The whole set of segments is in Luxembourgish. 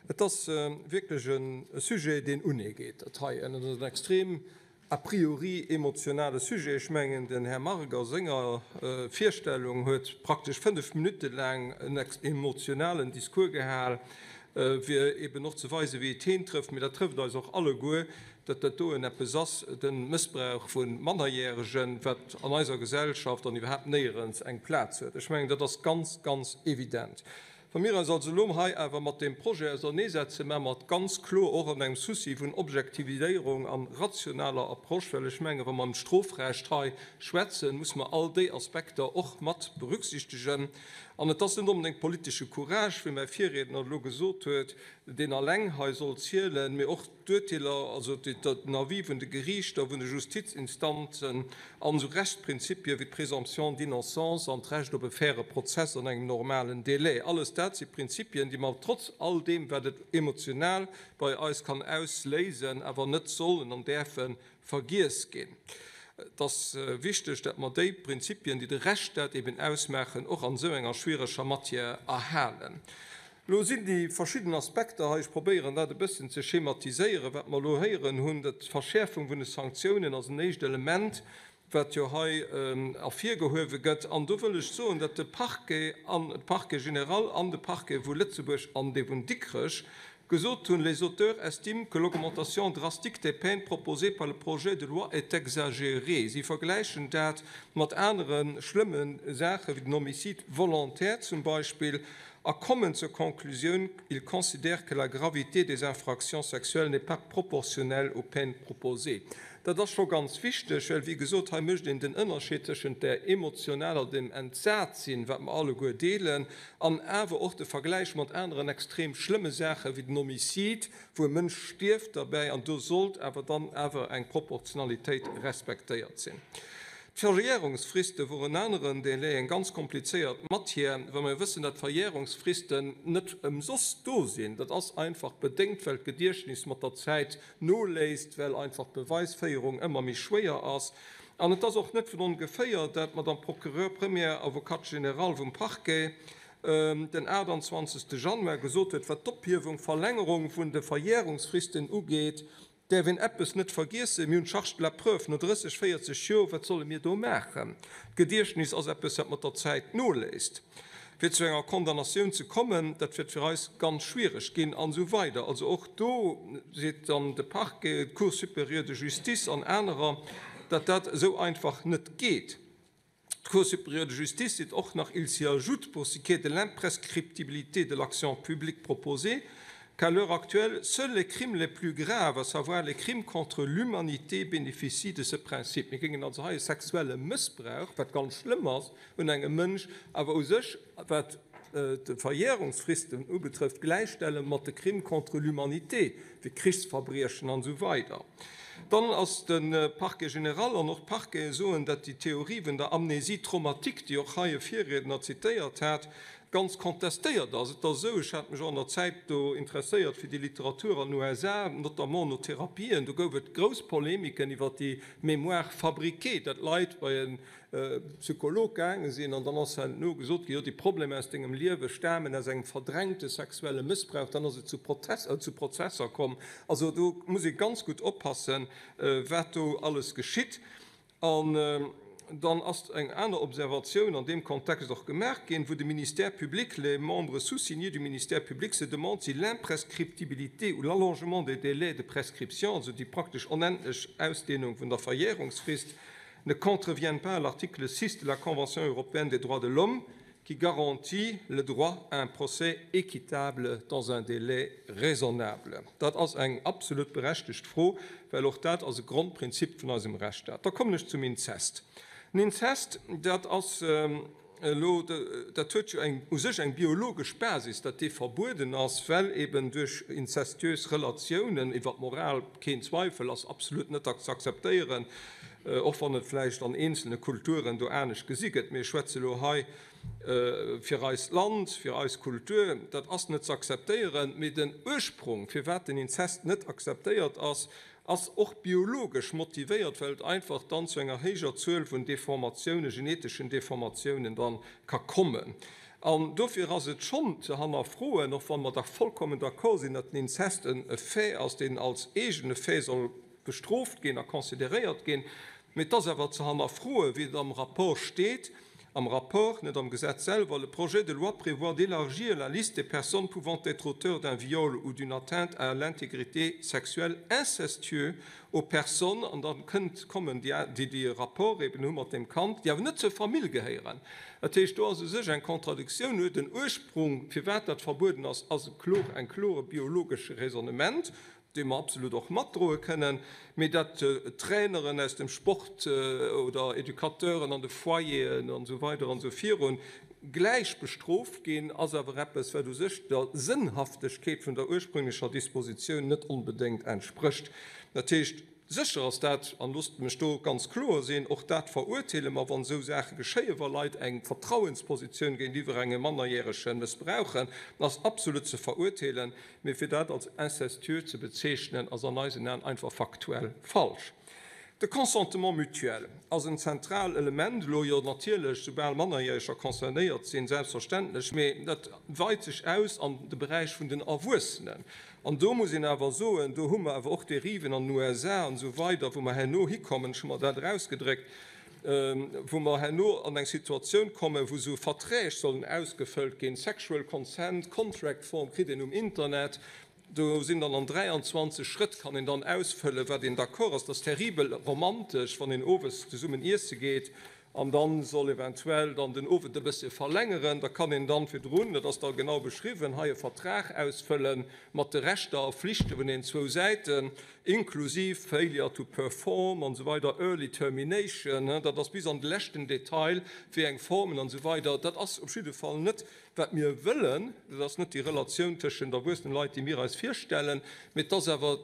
Et ass wierklech e Sujet, deen uneegeet, dat hei. An et ass en extrem a priori emotionale Sujet. Ech mengen, den Här Margue a senger Virstellung huet praktesch fënnf Minutte laang en emotionalen Discours gehal, fir eben och ze weisen, wéi et heen trëfft. Mee dat trëfft eis och alleguer, datt dat doen eppes ass, de Mëssbrauch vu Mannerjäregen, wat an eiser Gesellschaft an iwwerhaapt néierens eng Plaz huet. Ech mengen, dat ass ganz, ganz evident. Wa mir eis also elo hei awer mat deem Projet auserneesetzen, maache mer et ganz kloer och an engem Souci vun Objektiviséierung a rationaler Approche, well ech mengen, wa mer ëm d'Strofrecht hei schwätzen, musse mer all déi Aspekter och mat berücksichtegen. An et ass net onbedéngt politesche Courage, wéi mäi Virriedner elo gesot huet, deen alleng hei soll zielen, mee och d'Urteeler, also den Avis vun de Geriichter, vun de Justizinstanzen an esou Rechtsprinzipie wéi d'Présomption d'innocence an d'Recht op e faire Prozess an engem normalen Délai. Alles dat si Prinzipien, déi mer trotz all deem, wat et emotional bei eis kann ausléisen, awer net sollen an däerfe vergiess ginn. Et ass wichteg, datt mer déi Prinzipien, déi de Rechtsstaat eben ausmaachen, och an esou enger schwiereger Matière erhalen. Elo sinn déi verschidden Aspekter hei, ech probéieren dat e bëssen ze schematiséieren, wat mer elo héieren hunn, dat d'Verschäerfung vun de Sanktiounen ass en éischt Element, wat jo hei ervirgehuewe gëtt. An do wëll ech soen, datt de Parquet an, de Parquet général an de Parquet vu Lëtzebuerg an dee vun Dikrech gesot hunn, Les auteurs estiment que l'augmentation drastique des peines proposée par le projet de loi est exagérée. Si vergläichen dat mat anere schlëmme Saachen, wéi den Homicide volontaire zum Beispill, a kommen zur Konklusioun, Ils considèrent que la gravité des infractions sexuelles n'est pas proportionnelle aux peines proposées. Dat ass scho ganz wichteg, well, wéi gesot, hei mécht een den Ënnerscheed tëschent där emotionaler, dem Entsatsinn, wat mer alleguer deelen, an awer och de Vergläich mat aneren extrem schlëmme Saachen, wéi den Homicide, wou e Mënsch stierft derbäi, an do sollt awer dann awer eng Proportionalitéit respektéiert sinn. D'Verjährungsfriste wor en aneren Délai, eng ganz komplizéiert Matière, well mer jo wëssen, dat d'Verjährungsfristen net ëmsoss do sinn. Dat ass einfach bedéngt, well d'Gediechtnis mat der Zäit noléisst, well einfach d'Beweisféierung ëmmer méi schwéier ass. An et ass och net vun ongeféier, dat d'Madame Procureure première avocate générale vum Parquet den 28. Januar gesot huet, wat d'Ophiewung, Verlängerung vun de Verjährungsfristen ugeet, Däerf een eppes net vergiessen, mir hunn d'Charge de la preuve no 30, 40 Joer, wat solle mir do maachen? D'Gediechtnis ass eppes, wat mat der Zäit noléisst. Fir zu enger Condamnatioun ze kommen, dat wäert fir eis ganz schwiereg ginn, an esou weider. Also och do seet dann de Parquet, d'Cour supérieure de justice an anerer, datt dat esou einfach net geet. D'Cour supérieure de justice seet och nach, Il s'y ajoute, pour ce qui est de l'imprescriptibilité de l'action publique proposée, qu'à l'heure actuelle, seuls les crimes les plus graves, à savoir les crimes contre l'humanité, bénéficient de ce principe. Mir géingen also hei e sexuelle Mëssbrauch, wat ganz schlëmm ass, un engem Mënsch, awer u sech, wat d'Verjährungsfristen ubetrëfft, gläichstelle mat de Crimes contre l'humanité, wéi Krichsverbriechen an esou weider. Dann ass de Parquet général an och d'Parquete soen, datt déi Theorie vun der Amnésie traumatique, déi och hei e Virriedner zitéiert hat, ganz contestéiert ass. Et ass esou, ech hat mech och an der Zäit do interesséiert fir déi Literatur an den USA, notamment no Therapien, do gouf et grouss Polemiken iwwer déi Mémoire fabriquée, datt Leit bei e Psycholog gaange sinn an dann ass herno gesot ginn, jo déi Problemer aus dengem Liewe stamen aus engem verdrängte sexuelle Mëssbrauch, dann ass et zu Protester, zu Prozesser komm. Also do muss ee ganz gutt oppassen, wat do alles geschitt. An dann ass eng aner Observatioun an deem Kontext och gemaach ginn, wou de Ministère public, les membres soussignés du ministère public se demandent si l'imprescriptibilité ou l'allongement des délais de prescription, also déi praktesch onendlech Ausdehnung vun der Verjährungsfrist, ne contreviennent pas à l'article 6 de la Convention européenne des droits de l'homme qui garantit le droit à un procès équitable dans un délai raisonnable. Dat ass eng absolut berechtegt Fro, well och dat ass e Grondprinzip vun eisem Rechtsstaat. Da kommen ech zum Inzest. Den Inzest, dat ass elo, dat huet jo eng u sech eng biologesch Basis, datt dee verbueden ass, well eben duerch inzestuös Relatiounen, iwwer d'Moral keen Zweifel, ass absolut net ze akzeptéieren, och wann et vläicht an eenzelne Kulturen do anescht gesi gëtt, mee ech schwätze elo hei fir eist Land, fir eis Kultur, dat ass net ze akzeptéieren. Mee den Ursprung, firwat den Inzest net akzeptéiert ass, ass och biologesch motivéiert, well et einfach dann zu enger héijer Zuel vun Deformatiounen, geneteschen Deformatiounen dann ka kommen. An dofir ass et schonn ze hannerfroen, och wa mer da vollkommen d'accord sinn, datt den Inzest e Fait ass, deen als eegene Fait soll bestrooft ginn a consideréiert ginn, mee et ass awer ze hannerfroen, wéi et am Rapport steet, am Rapport, net am Gesetz selwer, Le projet de loi prévoit d'élargir la liste des personnes pouvant être auteurs d'un viol ou d'une atteinte à l'intégrité sexuelle incestueux aux personnes, an da kënnt, kommen déi, déi e Rapport eben hu mat deem Kand, déi awer net zur Famill gehéieren. Dat heescht, do ass u sech eng Contradictioun. Huet den Ursprung, firwat dat verbueden ass, ass e klor, eng klore biologesche Raisonnement, dee mer absolut och matdroe kënnen, mee dat Traineren aus dem Sport oder Educateuren an de Foyeren an esou weider an esou virun gläich bestrooft ginn, ass awer eppes, wat u sech der Sënnhaftegkeet vun der ursprünglecher Dispositioun net onbedéngt entsprécht. Dat heescht, sécher ass dat, an loosst mech do ganz kloer sinn, och dat verurteele mer, wann esou Saache geschéien, wa Leit eng Vertrauenspositioun géintiwwer engem Mannerjärege mëssbrauchen, ass absolut ze verurteelen. Mee fir dat als incestueux ze bezeechnen, ass an eisen Aen einfach faktuell falsch. De Consentement mutuel ass en zentral Element, elo jo natierlech, soubal Mannerjäreger concernéiert sinn, selbstverständlech, mee dat weit sech aus an de Beräich vun den Erwuessenen. An do muss een awer soen, do hu mer awer och Dériven an den USA an esou weider, wou mer herno hikommen, ech hu mer dat erausgedréckt, wou mer herno an eng Situatioun kommen, wou esou Verträg sollen ausgefëllt ginn, Sexual Consent Contract Form kritt een um Internet, do sinn dann an 23 Schrëtt kann een dann ausfëllen, wat een d'accord ass. Dat ass terribel romantesch, wann een owes zesummen iesse geet an dann soll eventuell dann den Owend e bëssche verlängeren. Da kann een dann virdrun, dat ass da genau beschriwwen, hei e Vertrag ausfëllen mat de Rechter a Flichte vun den zwou Säiten. inklusiv failure to perform an esou weider, early termination, dat ass bis an de leschten Detail, wéi eng Formen an esou weider, dat ass op jidde Fall net, wat mir wëllen, dat ass net déi Relatioun tëschent erwuessenen Leit, déi mir eis virstellen, mee et ass awer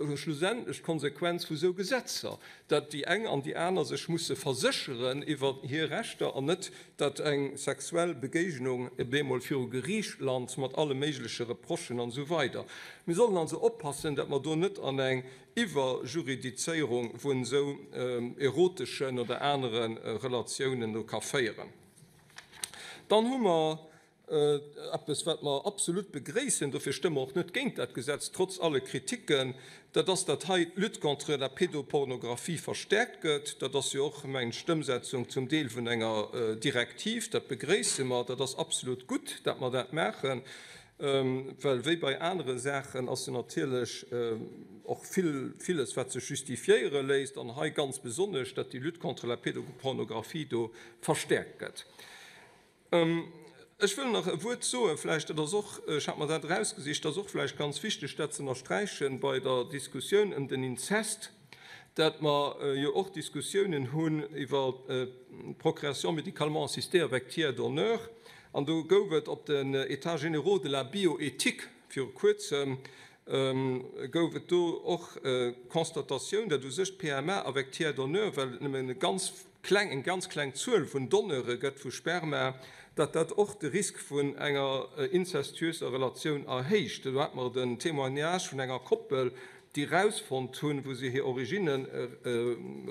schlussendlech d'Konsequenz vu sou Gesetzer, datt déi eng an déi aner sech musse versécheren iwwer hir Rechter an net, datt eng sexuell Begéignung op eemol viru Geriicht lant mat alle méigleche Reprochen an esou weider. Mir sollen also oppassen, datt mer do net an eng Iwwerjuridizéierung vun esou eroteschen oder anere Relatiounen do ka féieren. Dann hu mer eppes, wat mer absolut begréissen, dofir stëmme mer och net géint dat Gesetz, trotz alle Kriticken, dat ass, datt hei d'Lutte contre la pédopornographie verstärkt gëtt. Dat ass jo och, mengen ech, d'Ëmsetzung zum Deel vun enger Direktiv. Dat begréisse mer. Dat ass absolut gutt, datt mer dat maachen. Well wéi bei anere Saachen ass jo natierlech och vill, villes, wat sech justifiéiere léisst, an hei ganz besonnesch, datt déi Lutte contre la pédopornographie do verstärkt gëtt. Ech wëll nach e Wuert soen, vläicht, dat ass och, ech hat mer dat erausgesicht, dat ass och vläicht ganz wichteg, dat ze ënnersträichen bei der Diskussioun ëm den Inzest, dat mer jo och Diskussiounen hunn iwwer d'Procréation médicalement assistée avec tiers donneur. An do gouf et op den États généraux de la bioéthique viru Kuerzem, gouf et do och d'Constatatioun, datt u sech d'PMA avec tiers donneur, well et nëmmen e ganz kleng, eng ganz kleng Zuel vun Donneure gëtt vu Sperma, datt dat och de Risk vun enger inzestuöser Relatioun erhéicht. Do hat mer den Témoignage vun enger Koppel, déi erausfonnt hunn, wou se hir Originne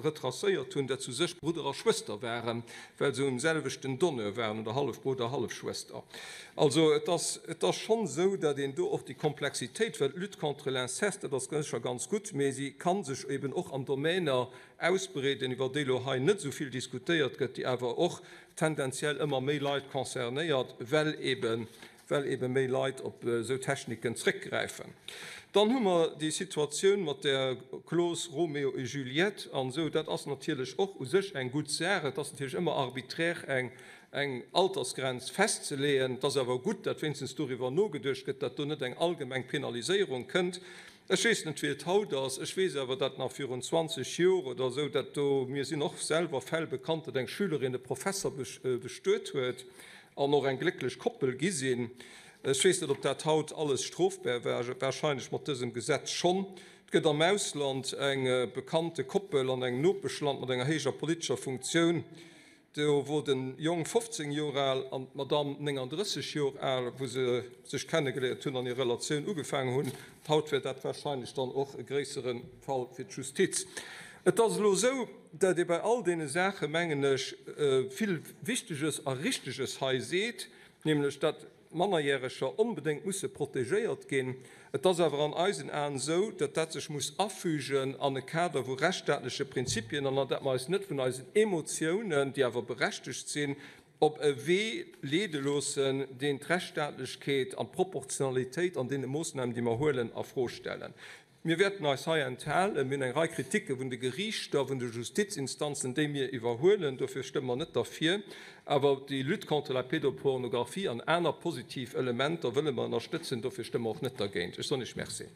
retracéiert hunn, datt se u sech Brudder a Schwëster waren, well se um selwechten Donneur waren, oder Hallefbrudder, Hallefschwëster. Also et ass, et ass schonn esou, datt een do och déi Komplexitéit, well d'Lutte contre l'inceste, dat ass sécher ganz gutt, mee si ka sech eben och an Domäner ausbreeden, iwwer déi elo hei net esou vill diskutéiert gëtt, déi awer och tendenziell ëmmer méi Leit concernéiert, well eben well ebe méi Leit op esou Techniken zréckgräifen. Dann hu mer déi Situatioun mat der Clause Roméo et Juliette an esou. Dat ass natierlech och u sech eng gutt Saach. Et ass natierlech ëmmer arbiträr, eng, eng Altersgrenz festzeleeën. Et ass awer gutt, datt wéinstens doriwwer nogeduecht gëtt, datt do net eng allgemeng Penaliséierung kënnt. Ech weess net, wéi et haut ass. Ech weess awer, datt nach virun 20 Jor oder esou, datt do, mir sinn och selwer Fäll bekannt, datt eng Schülerin e Professer bestuet huet an och eng glécklech Koppel gi sinn. Ech weess net, ob dat haut alles strofbar war, wahrscheinlech mat dësem Gesetz schonn. Et gëtt am Ausland eng bekannte Koppel an engem Nopeschland mat enger héijer politescher Funktioun, do wor de Jong 15 Jor al an d'Madame 39 Jor al, wou se sech kennegeléiert hunn an hir Relatioun ugefaangen hunn. Haut wär dat wahrscheinlech dann och e gréissere Fall fir d'Justiz. Et ass elo esou, datt ee bei all deene Saachen, mengen ech, vill Wichteges a Richteges hei seet. Nämlech datt Mannerjäreger onbedéngt musse protegéiert ginn. Et ass awer an eisen Aen esou, datt dat sech muss afügen an e Kader vu rechtsstaatleche Prinzipien an datt mer eis net vun eisen Emotiounen, déi awer berechtegt sinn, op e Wee leede loossen, deen d'Rechtsstaatlechkeet an d'Proportionalitéit an deene Moossnamen, déi mer huelen, a Fro stellen. Mir wäerten eis hei enthalen. Mir hunn eng Rei Kriticke vun de Geriichter, vun de Justizinstanzen, déi mir iwwerhuelen. Dofir stëmme mer net derfir. Awer déi Lutte contre la pédopornographie an aner positiv Elementer wëlle mer ënnerstëtzen. Dofir stëmme mer och net dergéint. Ech soen Iech Merci.